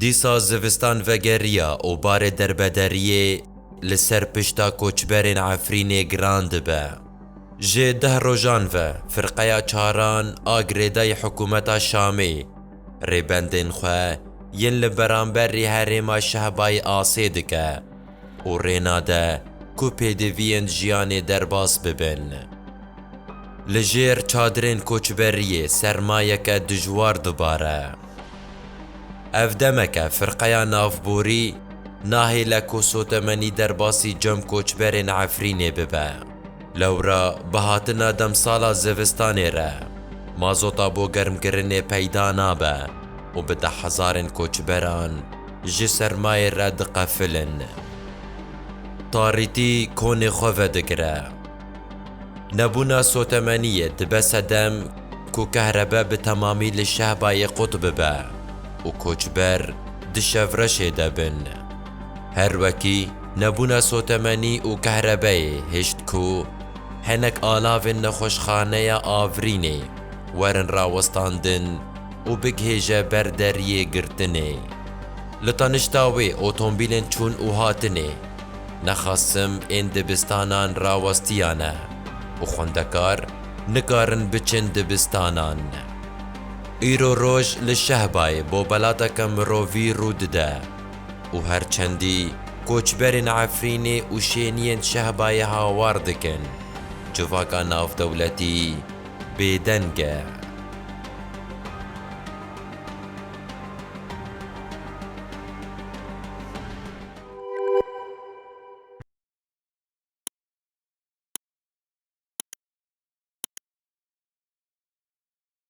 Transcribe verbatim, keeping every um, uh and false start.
Dîsa zivistan vegeriya û barê derbederiyê li ser pişta koçberên Efrînê giran dibe. Ji deh rojan ve firqeya çaran a girêdayî hikûmeta Şamê rêbendên xwe yên li beramberî herêma Şehbayê asê dike û rê nade ku pêdiviyên jiyanê derbas bibin. Li jêr çadirên koçberiyê sermayeke dijwar dibare. Ev demeke firqeya navborî nahêle ku sotemenî derbasî cem koçberên Efrînê bibe. Lewra bi hatina demsala zivistanê re mazota bo germkirinê peyda nabe û bi dehhezarên koçberan ji sermayê re diqefilin. Tarîtî konê xwe vedigire. Nebûna sotemeniyê dibe sedem ku kehrebe bi temamî li Şehbayê qut bibe û koçber di şevreşê de bin. Her wekî nebûna sotemenî û kehrebeyê hişt ku hinek alavên nexweşxaneya Avrînê werin rawestandin û bigihêje ber deriyê girtinê. Li tanişta wê otomobîlên çûn û hatinê nexasim ên dibistanan rawestiyane û xwendekar nikarin biçin dibistanan. Îro roj li Şehbayê bobelateke mirovî rû dide û her çendî koçberên Efrînê û şêniyên Şehbayê hawar dikin, civaka navdewletî bêdeng e.